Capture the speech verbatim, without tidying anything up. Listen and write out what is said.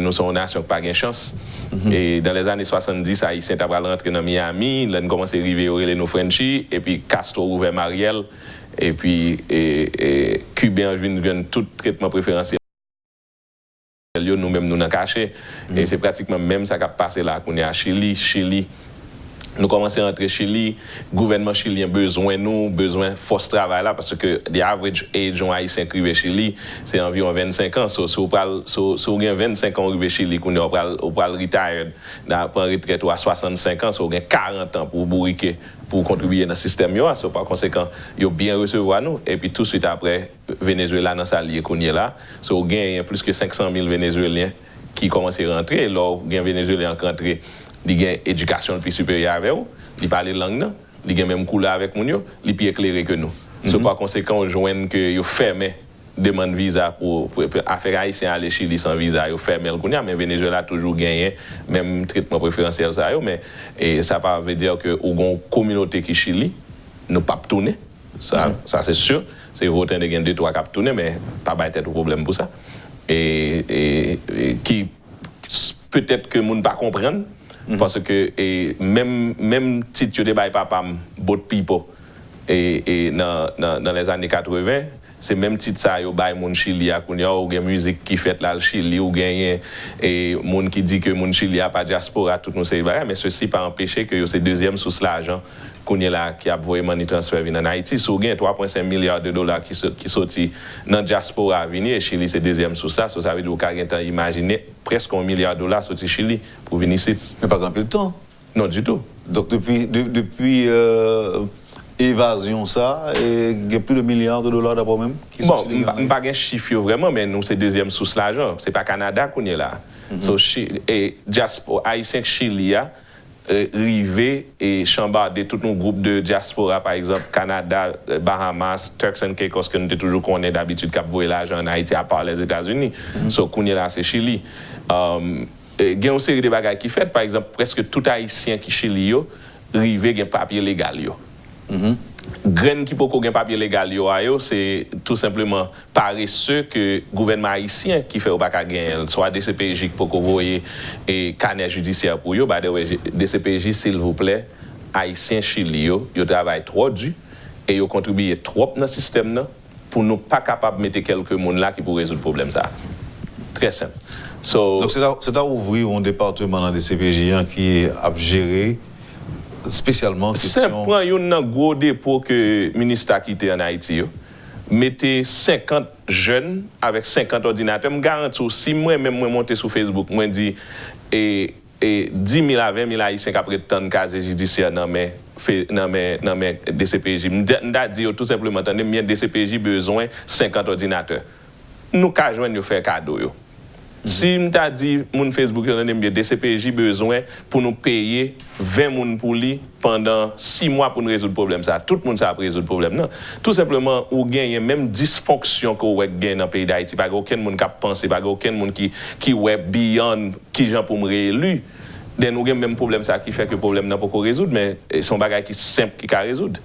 nou se yon nasyon ki pa gen chans. E dans les années soixante-dix, Ayisyen ta pral rantre nan Miami, lè n kòmanse rive, yo rele nou Frenchie, epi Castro ouvè Mariel, epi e, e, Kiben an vin jwenn tout tretman preferansyèl yo, nou menm nou nan kache. E se pratikman menm sa k ap pase la kounye a Chili. Chili, nou kòmanse antre Chili, gouvènman chilyen bezwen nou, bezwen fòs travay la, paske the average age yon Ayisyen k rive Chili, se anviwon vennsenk an. So, si w pral, si w, si w gen vennsenk an, w rive Chili kounye a, w pral, w pral retired, nan pran retrèt ou a swasannsenk an, so w gen karant an pou w bourike, pou w kontribiye nan sistèm yo a. So, pa konsekan, yo byen resevwa nou, epi touswit apre, Venezuela nan sa l ye kounye la. So, w genyen plis ke senk san mil Venezwelyen ki kòmanse rantre. Lè w gen Venezwelyen an k rantre, li gen edikasyon l pi siperyè avè w, li pale lang nan, li gen menm koulè avèk moun yo, li pi eklere ke nou. So, pa konsekan, w jwenn ke yo fèmen demann viza pou, pou, pou afè Ayisyen ale Chili san viza, yo fèmen l kounye a, men Venezuela toujou genyen menm tretman preferansyèl sa yo, men e, sa pa vle di ke ou gen yon kominote ki Chili, nou p ap tounen. Sa, sa se si. Se vre w tande gen de twa k ap tounen, men pa bay tèt ou pwoblèm pou sa. E, e, e ki s- petèt ke moun pa konprann, paske e, menm, menm tit yo te bay papa m, Boat People, e, e nan, nan, nan lèzane katreven, se menm tit sa yo bay moun Chili a kounye a, ou gen mizik ki fèt la Chili, ou genyen e, moun ki di ke moun Chili a pa dyaspora, tout yon seri bagay, men sesi pa anpeche ke yo se dezyèm sous lajan kounye la ki ap voye money transfer vin ann Ayiti. Si w gen twa pwen senk milya de dola ki, so- ki soti nan dyaspora a vini, e Chili se dezyèm sous la, so sa vle di ou ka gentan imajine prèske yon milya dola soti Chili pou vin isit. Men pa gen anpil tan. Non, ditou. Donk, depi, de- depi euh, evazyon sa, e gen plis de milya de dola, daprè w menm, ki Bon, soti m pa- legalman? M pa gen chif yo vrèman, men nou se dezyèm sous lajan. Se pa Kanada kounye la. So, Chi- e, dyaspo- Ayisyen k Chili a, e, rive e chanbade tout yon gwoup de dyaspora, pa egzanp, Kanada, e, Bahamas, Turks and Caicos, ke nou te toujou konnen dabitid k ap voye lajan ann Ayiti, apa Lèzetazini. So, kounye la, se Chili. Um, e, gen yon seri de bagay ki fèt, pa egzanp, prèske tout Ayisyen ki Chili yo rive gen papye legal yo. Grenn ki poko gen papye legal yo a yo, se tou senpleman parese ke gouvènman ayisyen ki fè yo pa ka genyen l. Swa D C P J ki poko voye e kanè jidisyè pou yo, by the way, D C P J, silvouplè, ayisyen Chili yo, yo travay twò di e yo kontribiye twòp nan sistèm nan pou nou pa kapab mete kèlke moun la ki pou rezoud pwoblèm sa a. Trè senp. So, Donk, se ta, se ta ouvri yon depatman nan D C P J an ki ap jere espesyalman Senp kesyon pran youn nan gwo depo ke minista kite ann Ayiti yo. Mete senkant jèn avèk senkant òdinatè. M garanti w, si mwen menm mwen monte sou Facebook, mwen di e, e dis mil a ven mil Ayisyen k ap ret tann kazye jidisyè nan men, fe- nan men, nan men D C P J. M ta, m ta di yo tou senpleman, tande m byen, D C P J bezwen senkant òdinatè. Nou ka jwenn yo fè kado yo. Si m ta di moun Facebook yo, tande m byen, D C P J bezwen pou nou peye ven moun pou li pandan sis mwa pou n rezoud pwoblèm sa a. Tout moun sa ap rezoud pwoblèm nan. Tou senpleman, ou genyen menm disfonksyon ke w wè k gen nan peyi Dayiti. Pa gen okenn moun k ap panse, pa gen okenn moun ki, ki wè beyond kijan pou m reeli. Then ou gen menm pwoblèm sa a ki fè ke pwoblèm nan poko rezoud, men e, se yon bagay ki senp ki ka rezoud.